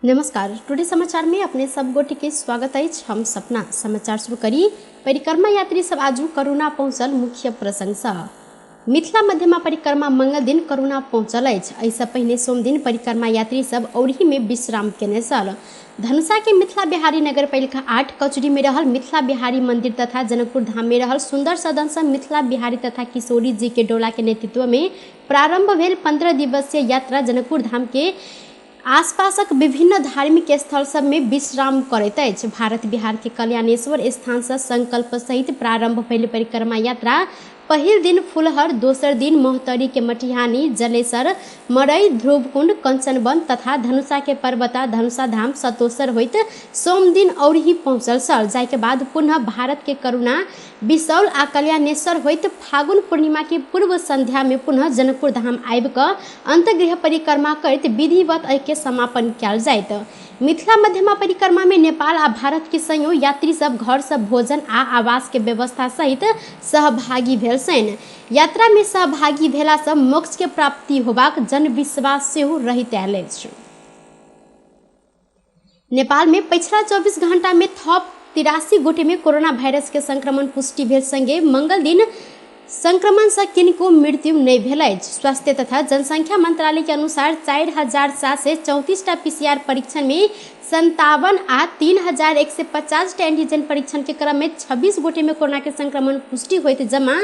नमस्कार, टुडे समाचार में अपने सब गोटे के स्वागत अछि। हम सपना समाचार शुरू करी। परिक्रमा यात्री सब आजू करुणा पहुँचल मुख्य प्रसंग। मिथिला मध्यमा परिक्रमा मंगल दिन करुणा पहुँचल अछि। एहिसँ पहिने सोमदिन परिक्रमा यात्री सब औरही में विश्राम केने छल। धनुषा के मिथिला बिहारी नगर पालिका 8 कचुरी में रहल मिथिला बिहारी मंदिर तथा जनकपुर धाम में रहल सुंदर सदन से मिथिला बिहारी तथा किशोरी जी के डोला के नेतृत्व में प्रारंभ भेल 15 दिवसीय यात्रा जनकपुर धाम के आसपासक विभिन्न धार्मिक स्थल सब में विश्राम करैत अछि। भारत बिहार के कल्याणेश्वर स्थान से संकल्प सहित प्रारंभ भेल परिक्रमा यात्रा पहिल दिन फुलहर, दोसर दिन मोहतरी के मटिहानी, जलेसर, मरई, ध्रुवकुंड, कंचनबन तथा धनुषा के पर्वता, धनुषा धाम सतोसर होइत सोमदिन औरही पहुँचल छल। जाहि के बाद पुनः भारत के करुणा, बिसौल आ कल्याणेश्वर होइत फागुन पूर्णिमा के पूर्व संध्या में पुनः जनकपुर धाम आबि कऽ अंतर्गृह परिक्रमा करैत विधिवत एहि के समापन कयल जाइत। मिथिला मध्यमा परिक्रमा में नेपाल आ भारत के संयो यात्री सब घर से भोजन आ आवास के व्यवस्था सहित सहभागी भेल छनि। यात्रा में सहभागी भेला से मोक्ष के प्राप्ति होबाक जनविश्वास सेहो रहैत आयल अछि। नेपाल में पछिला 24 घंटा में थप 83 गोटे में कोरोना वायरस के संक्रमण पुष्टि भेल संगे मंगल दिन संक्रमण से किनको मृत्यु नहीं भेल अछि। स्वास्थ्य तथा जनसंख्या मंत्रालय के अनुसार 4734 टा पीसीआर परीक्षण में 57 आ 3150 टा एंटीजन परीक्षण के क्रम में 26 गोटे में कोरोना के संक्रमण पुष्टि होइत जमा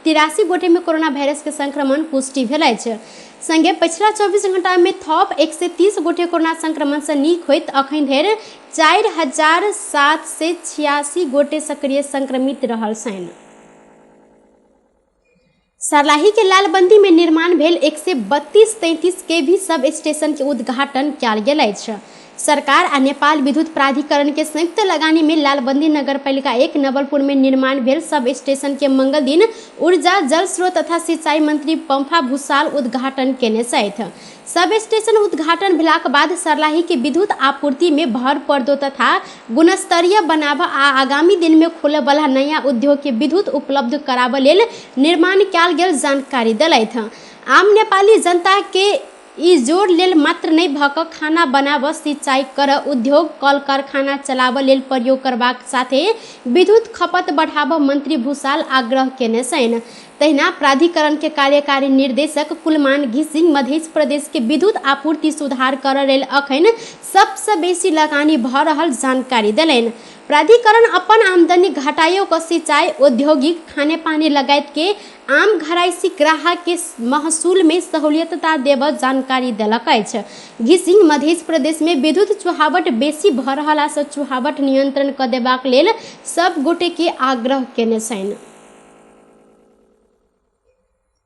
83 गोटे में कोरोना वायरस के संक्रमण पुष्टि भेल अछि। संगे पछिला 24 घंटा में थप 130 गोटे कोरोना संक्रमण से नीक होइत अखन धरि 4786 गोटे सक्रिय संक्रमित रहल छनि। सरलाही के लालबंदी में निर्माण भेल 132-33 केवी सब स्टेशन के उद्घाटन कयल गेल अछि। सरकार आ नेपाल विद्युत प्राधिकरण के संयुक्त लगानी में लालबंदी नगर पालिका 1 नवलपुर में निर्माण भेल सब स्टेशन के मंगल दिन ऊर्जा, जल स्रोत तथा सिंचाई मंत्री पंफा भूषाल उद्घाटन केने छथि। सब स्टेशन उद्घाटन भेलाक बाद सरलाही के विद्युत आपूर्ति में भर पड़दो तथा गुणस्तरीय बनाब आ आगामी दिन में खोले वाला नया उद्योग के विद्युत उपलब्ध कराबऽ लेल निर्माण कयल गेल जानकारी देलथि। आम नेपाली जनता के ई जोड़ लेल मात्र नहि भऽ कऽ खाना बनाबऽ, सिंचाई करऽ, उद्योग, कल कारखाना चलाबऽ लेल प्रयोग करबाक साथे विद्युत खपत बढ़ाबऽ मंत्री भूषाल आग्रह केने छनि। तहिना प्राधिकरण के कार्यकारी निर्देशक कुलमान घिसिंग मध्य प्रदेश के विद्युत आपूर्ति सुधार करऽ लेल अखन सबसँ बेसी लगानी भऽ रहल जानकारी देलनि। प्राधिकरण अपन आमदनी घटाइयो कऽ सिंचाई, औद्योगिक, खानेपानी लगायत के आम घरायसी ग्राहक के महसूल में सहूलियतता देबऽ जानकारी देलक अछि। घिसिंग मध्य प्रदेश में विद्युत चुहावट बेसी भऽ रहला सँ चुहावट नियंत्रण कऽ देबाक लेल सब गोटे के आग्रह केने छनि।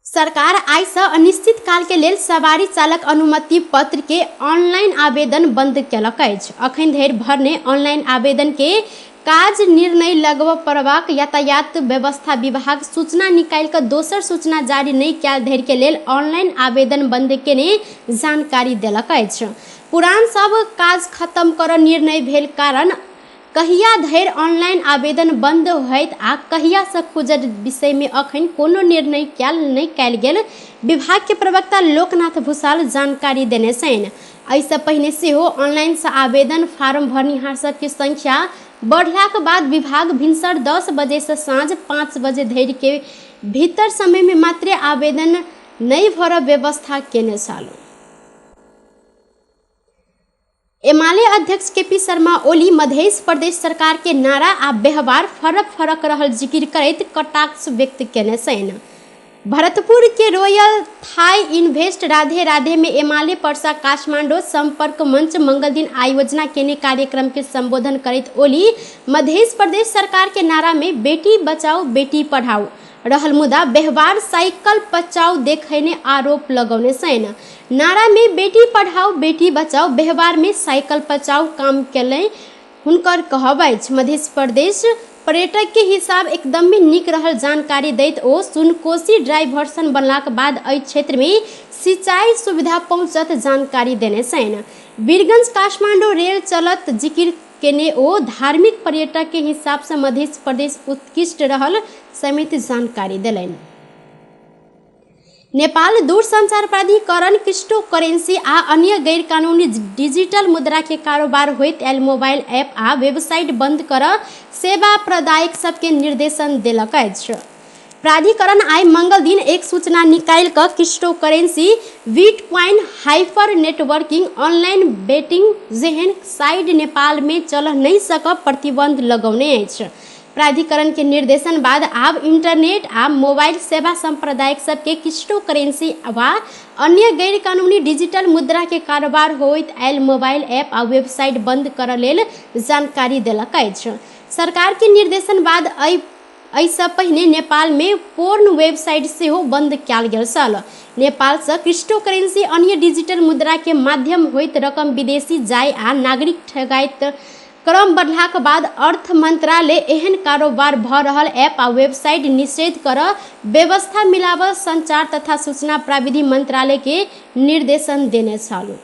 सरकार आइ सँ अनिश्चित काल के लेल सवारी चालक अनुमति पत्र के ऑनलाइन आवेदन बंद केलक अछि। अखन धरि भरने ऑनलाइन आवेदन के काज निर्णय लगबऽ पड़बाक यातायात व्यवस्था विभाग सूचना निकालि कऽ दोसर सूचना जारी नहि कयल धरि के लेल ऑनलाइन आवेदन बंद केने जानकारी देलक अछि। पुरान सब काज खत्म करऽ निर्णय भेल कारण कहिया धरि ऑनलाइन आवेदन बंद होयत आ कहिया सँ खुजत विषय में अखन कोनो निर्णय कयल नहि कयल गेल विभाग के प्रवक्ता लोकनाथ भूषाल जानकारी देने छनि। एहिसँ पहिने सेहो ऑनलाइन सँ आवेदन फार्म भरनिहार सबके संख्या बढ़लाक बाद विभाग भिनसर 10 बजे सँ साँझ 5 बजे धरि के भीतर समय में मात्रे आवेदन नहि भरब व्यवस्था केने छल। एमाले अध्यक्ष केपी शर्मा ओली मध्य प्रदेश सरकार के नारा आ व्यवहार फरक फरक रहल जिकिर करैत कटाक्ष व्यक्त केने छनि। भरतपुर के royal Thai invest Radhe Radhe में एमाले पर्सा काठमांडू संपर्क मंच मंगल दिन आयोजना केने कार्यक्रम के संबोधन करैत ओली मध्य प्रदेश सरकार के नारा में बेटी बचाओ बेटी पढ़ाओ रहल मुदा व्यवहार साइकिल बचाओ देखने आरोप लगौने छनि। नारा में बेटी पढ़ाओ बेटी बचाओ व्यवहार में साइकिल बचाओ काम केलनि हुनकर कहब अछि। मध्य प्रदेश पर्यटक के हिसाब एकदम नीक रहल जानकारी दैत ओ सुनकोशी ड्राइवर्सन बनलाक बाद एहि क्षेत्र में सिंचाई सुविधा पहुंचत जानकारी देने छनि। वीरगंज काठमांडू रेल चलत जिकिर केने ओ धार्मिक पर्यटक के हिसाब से मध्य प्रदेश उत्कृष्ट रहल समेत जानकारी देलनि। नेपाल दूरसंचार प्राधिकरण क्रिप्टो करेंसी आ अन्य गैरकानूनी डिजिटल मुद्रा के कारोबार होइत आयल मोबाइल ऐप आ वेबसाइट बंद कर सेवा प्रदायक सबके निर्देशन देलक अछि। प्राधिकरण आइ मंगल दिन एक सूचना निकालि कऽ crypto currency, bitcoin, hyper networking, online betting जेहन साइट नेपाल मे चलऽ नहि सकब प्रतिबंध लगौने अछि। प्राधिकरण के निर्देशन बाद आब इंटरनेट आ मोबाइल सेवा संप्रदायक सबके क्रिप्टो करेंसी वा अन्य गैरकानूनी डिजिटल मुद्रा के कारोबार होइत आयल मोबाइल ऐप आ वेबसाइट बंद करऽ लेल जानकारी देलक अछि। सरकार के निर्देशन बाद एहिसँ पहिने नेपाल मे पोर्न वेबसाइट सेहो बंद कयल गेल छल। नेपाल सँ क्रिप्टो करेंसी अन्य डिजिटल मुद्रा के माध्यम होइत रकम विदेशी जाय आ नागरिक ठगाइत क्रम बढ़लाक बाद अर्थ मंत्रालय एहन कारोबार भऽ रहल ऐप आ वेबसाइट निषेध कर व्यवस्था मिलाब संचार तथा सूचना प्राविधि मंत्रालय के निर्देशन देने छल।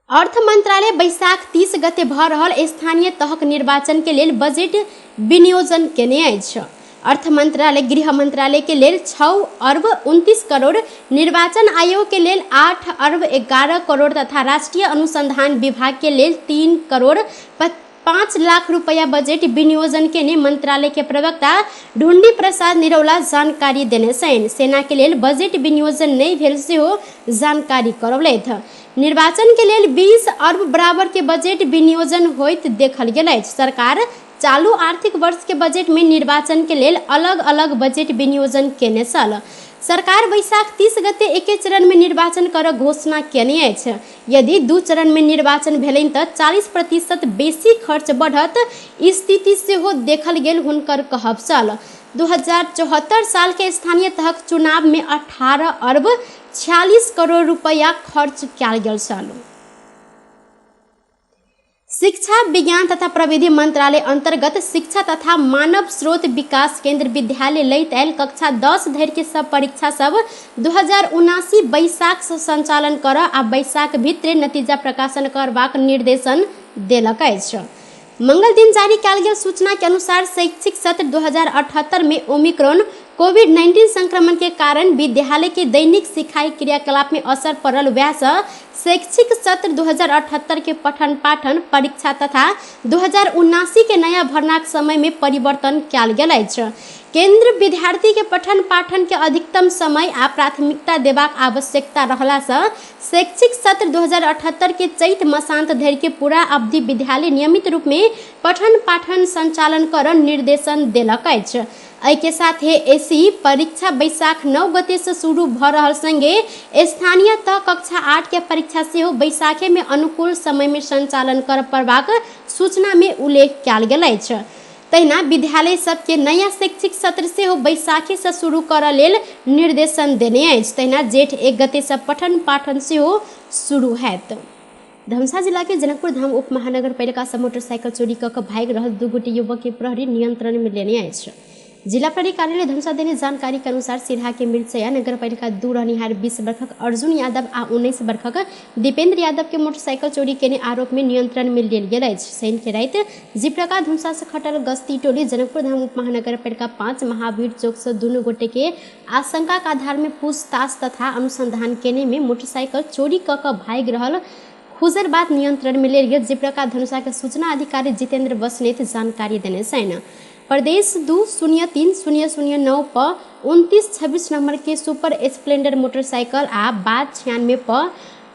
अर्थ मंत्रालय बैसाख 30 गते भऽ रहल स्थानीय तहक निर्वाचन के लेल बजेट विनियोजन केने अछि। अर्थ मंत्रालय गृह मंत्रालय के लेल 6 अर्ब 29 करोड़, निर्वाचन आयोग के लेल 8 अर्ब 11 करोड़ तथा राष्ट्रीय अनुसंधान विभाग के लेल 3 करोड़ 5 लाख रुपया बजेट विनियोजन केने मंत्रालय के प्रवक्ता ढुंडी प्रसाद निरौला जानकारी देने छनि। सेना के लेल बजेट विनियोजन नहि भेल सेहो जानकारी करौलथि। निर्वाचन के लेल 20 अर्ब बराबर के बजेट विनियोजन होइत देखल गेल अछि। सरकार चालू आर्थिक वर्ष के बजेट में निर्वाचन के लेल अलग अलग बजेट विनियोजन केने छल। सरकार बैसाख 30 गते एके चरण में निर्वाचन कर घोषणा केने अछि। यदि 2 चरण में निर्वाचन भेलनि तऽ 40% बेसी खर्च बढ़त स्थिति सेहो देखल गेल हुनकर कहब छल। 2074 साल के स्थानीय तहक चुनाव में 18 अर्ब 46 करोड़ रुपया खर्च कयल गेल छल। शिक्षा विज्ञान तथा प्रविधि मंत्रालय अंतर्गत शिक्षा तथा मानव स्रोत विकास केंद्र विद्यालय लैत आयल कक्षा 10 धरि के सब परीक्षा सब 2079 बैसाख से संचालन कर आ बैसाख भीतरे नतीजा प्रकाशन करबाक निर्देशन देलक अछि। मंगल दिन जारी कयल गेल सूचना के अनुसार शैक्षिक सत्र 2078 में ओमिक्रॉन कोविड-19 संक्रमण के कारण विद्यालय के दैनिक सिखाई क्रियाकलाप में असर पड़ल वएह सँ शैक्षिक सत्र 2078 के पठन पाठन परीक्षा तथा 2079 के नया भर्नाक समय में परिवर्तन कयल गेल अछि। केंद्र विद्यार्थी के पठन पाठन के अधिकतम समय आ प्राथमिकता देबाक आवश्यकता रहला सँ शैक्षिक सत्र 2078 के चैत मसांत धरि के पूरा अवधि विद्यालय नियमित रूप में पठन पाठन संचालन कर निर्देशन देलक अछि। एहि के साथे एसी परीक्षा बैसाख 9 गते से शुरू भऽ रहल संगे स्थानीय तह कक्षा 8 के परीक्षा सेहो बैसाखे में अनुकूल समय में संचालन कर पड़बाक सूचना में उल्लेख कयल गेल अछि। तहिना विद्यालय सबके नया शैक्षिक सत्र सेहो बैसाखे से शुरू करऽ लेल निर्देशन देने अछि। तहिना जेठ 1 गते से पठन पाठन सेहो शुरू हैत। धमसा जिला के जनकपुर धाम उप महानगरपालिका से मोटरसाइकिल चोरी कऽ भागि रहल 2 गोटे युवक के प्रहरी नियंत्रण में लेने अछि। जिला प्रहरी कार्यालय धमसा देने जानकारी के अनुसार सिरहा के मिर्चैया नगरपालिका 2 रहनिहार 20 वर्षक अर्जुन यादव आ 19 वर्षक दीपेंद्र यादव के मोटरसाइकिल चोरी केने आरोप में नियंत्रण में लेल गेल अछि। शनि के राति जीप्रका धमसा से खटल गश्ती टोली जनकपुर धाम उप महानगरपालिका 5 महावीर चौक से दुनू गोटे के आशंका के आधार में पूछताछ तथा अनुसंधान केने में मोटरसाइकिल चोरी कऽ भागि रहल खुजल बात नियंत्रण में लेल गेल जीप्रका धनुषा के सूचना अधिकारी जितेंद्र बस्नेत जानकारी देने छनि। प्रदेश 2 0 3 0 0 9 पर 29 26 नंबर के सुपर स्प्लेंडर मोटरसाइकिल आ बाद 96 पर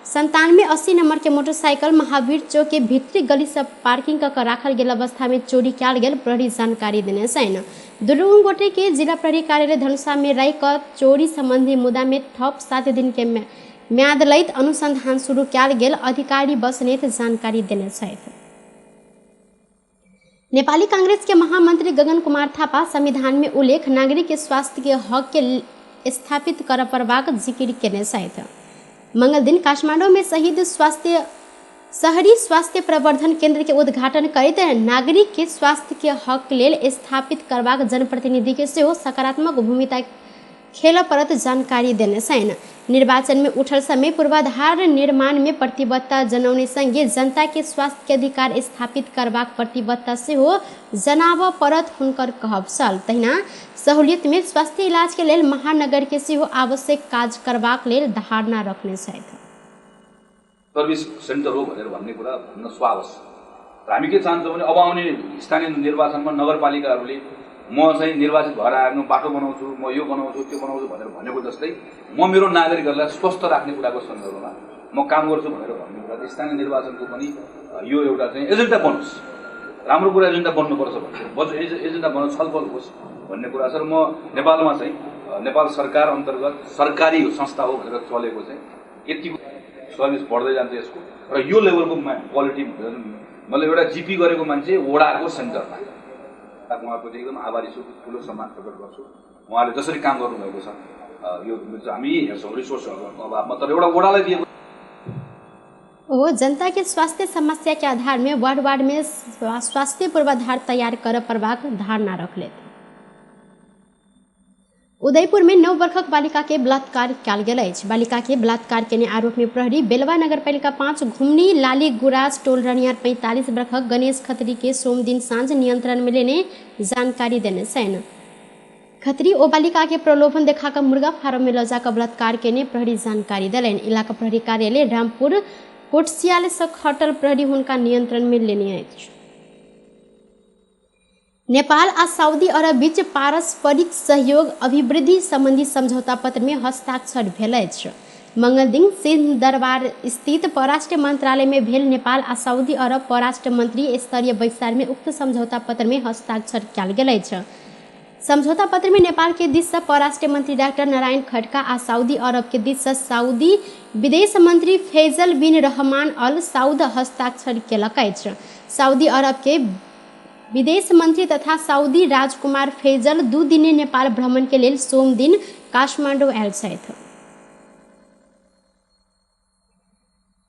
97 80 नंबर के मोटरसाइकिल महावीर चौक के भीतरी गली से पार्किंग कऽ राखल गेल अवस्था में चोरी कयल गेल प्रहरी जानकारी देने छनि। दुनू गोटे के जिला प्रहरी कार्यालय धनुषा में राखि कऽ चोरी संबंधी मुद्दा में थप 7 दिन के म्याद लैत अनुसंधान शुरू कयल गेल अधिकारी बस्नेत जानकारी देने छथि। नेपाली कांग्रेस के महामंत्री गगन कुमार थापा संविधान में उल्लेख नागरिक के स्वास्थ्य के हक के स्थापित कर पड़बाक जिक्र केने छथि। मंगल दिन काठमांडू में शहीद स्वास्थ्य शहरी स्वास्थ्य प्रवर्धन केंद्र के उद्घाटन करैत नागरिक के स्वास्थ्य के हक लेल स्थापित करबाक जनप्रतिनिधि के सेहो सकारात्मक भूमिका खेल परत जानकारी देने छनि। निर्वाचन में उठल समय पूर्वाधार निर्माण में प्रतिबद्धता जनौने संगे जनता के स्वास्थ्य के अधिकार स्थापित करबाक प्रतिबद्धता सेहो जनाबऽ पड़त हुनकर कहब छल। तहिना सहूलियत में स्वास्थ्य इलाज के लेल महानगर के सेहो आवश्यक काज करबाक लेल धारणा रखने छथि। सर्भिस सेन्टर हो भनेर भन्ने कुरा भन्न स्वावश्यक। र हामी के चाहन्छौँ भने अब आउने स्थानीय निर्वाचनमा नगरपालिकाहरूले म चाहिँ निर्वाचित भएर आएर म बाटो बनाउँछु, म यो बनाउँछु, त्यो बनाउँछु भनेर भनेको जस्तै म मेरो नागरिकहरूलाई स्वस्थ राख्ने कुराको सन्दर्भमा म काम गर्छु भनेर भन्ने कुरा स्थानीय निर्वाचनको पनि यो एउटा चाहिँ एजेन्डा बनोस्, राम्रो कुरा एजेन्डा बन्नुपर्छ भन्ने एजेन्डा बनो, छलफल होस् भन्ने कुरा छ। र म नेपालमा चाहिँ नेपाल सरकार अन्तर्गत सरकारी संस्था हो भनेर चलेको चाहिँ यतिको सर्भिस बढ्दै जान्छ यसको। र यो लेभलको क्वालिटी मतलब एउटा जिपी गरेको मान्छे वडाको सेन्टरमा उहाँको चाहिँ एकदम आभारी छु, ठुलो सम्मान प्रकट गर्छु। उहाँले जसरी काम गर्नुभएको छ यो हामी हेर्छौँ रिसोर्सहरूको अभावमा, तर एउटा वडालाई दिएको ओ जनता के स्वास्थ्य समस्या के आधार में वार्ड वार्ड में स्वास्थ्य पूर्वाधार तैयार कर पड़बाक धारणा रखले। उदयपुर में 9 वर्षक बालिका के बलात्कार कयल गेल अछि। बालिका के बलात्कार केने आरोप में प्रहरी बेलवा नगरपालिका 5 घुमनी लाली गुराज टोल रनियार 45 वर्षक गणेश खत्री के सोमदिन साँझ नियंत्रण में लेने जानकारी देने छनि। खत्री ओ बालिका के प्रलोभन देखा मुर्गा फार्म में ल जाकर बलात्कार केने प्रहरी जानकारी देलनि। इलाका प्रहरी कार्यालय रामपुर कोटसियाल से खटल प्रहरी हुनका नियंत्रण में लेने अछि। नेपाल आ सऊदी अरब बीच पारस्परिक सहयोग अभिवृद्धि संबंधी समझौता पत्र में हस्ताक्षर भेल अछि। मंगलदिन सिंह दरबार स्थित परराष्ट्र मंत्रालय में भेल नेपाल आ सऊदी अरब परराष्ट्र मंत्री स्तरीय बैसार में उक्त समझौता पत्र में हस्ताक्षर कयल गेल अछि। समझौता पत्र में नेपाल के दिस से परराष्ट्र मंत्री डॉक्टर नारायण खड़का आ सऊदी अरब के दिस से सऊदी विदेश मंत्री फैजल बिन रहमान अल सऊद हस्ताक्षर केलक अछि। सऊदी अरब के विदेश मंत्री तथा सऊदी राजकुमार फैजल 2 दिने नेपाल भ्रमण के लेल सोमदिन काठमाडौँ आयल छथि।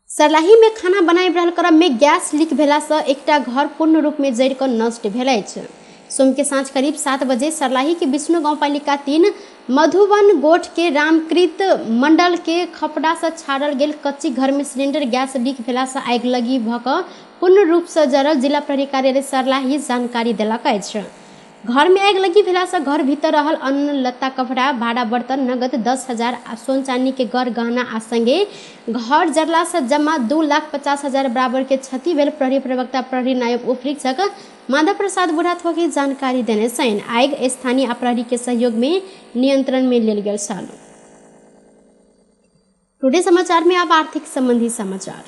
सर्लाही में खाना बनाबि रहल क्रम में गैस लीक भेला से एकटा घर पूर्ण रूप में जरि कऽ नष्ट भेल अछि। सोम के साँझ करीब 7 बजे सर्लाही के विष्णु गांवपालिका 3 मधुबन गोठ के रामकृत मंडल के खपड़ा से छाड़ल गेल कच्ची घर में सिलेंडर गैस लीक भेला से आगि लगी भऽ कऽ पूर्ण रूप से जरल जिला प्रहरी कार्यालय सर्लाही जानकारी देलक अछि। घर में आगि लगी भेला से घर भीतर रहल अन्न लत्ता कपड़ा भाड़ा बर्तन नगद 10,000 आ सोन चानी के गर गहना आ संगे घर जरला से जमा 2,50,000 बराबर के क्षति भेल प्रहरी प्रवक्ता प्रहरी नायब उपरीक्षक माधव प्रसाद बुढ़ाथोकी जानकारी देने छनि। आगि स्थानीय आ प्रहरी के सहयोग में नियंत्रण में लेल गेल छल। टुडे समाचार में अब आर्थिक संबंधी समाचार।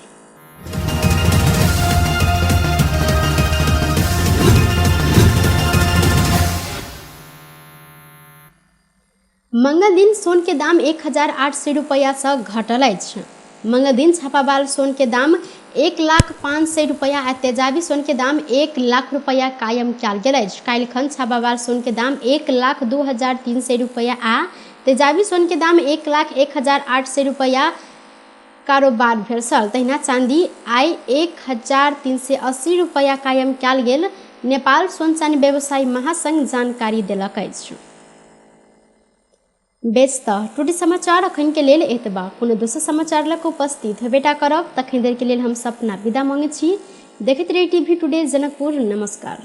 मंगल दिन सोन के दाम 1,800 रुपया से घटल अछि। मंगल दिन छापाबाल सोन के दाम 1,05,000 रुपया आ तेजाबी सोन के दाम 1 लाख रुपया कायम कयल गेल अछि। काल्हिखन छापाबाल सोन के दाम 1,02,300 रुपया आ तेजाबी सोन के दाम 1,01,800 रुपया कारोबार भेल छल। तहिना चांदी आइ 1,380 रुपया कायम कयल गेल नेपाल सोन चानी व्यवसायी महासंघ जानकारी देलक अछि। बेस त टुडे समाचार अखन के लेल एतबा। कोनो दोसर समाचार लग उपस्थित हेबेटा करब, तखन देर के लेल हम सपना विदा मांगै छी। देखैत रही टीवी टुडे जनकपुर। नमस्कार।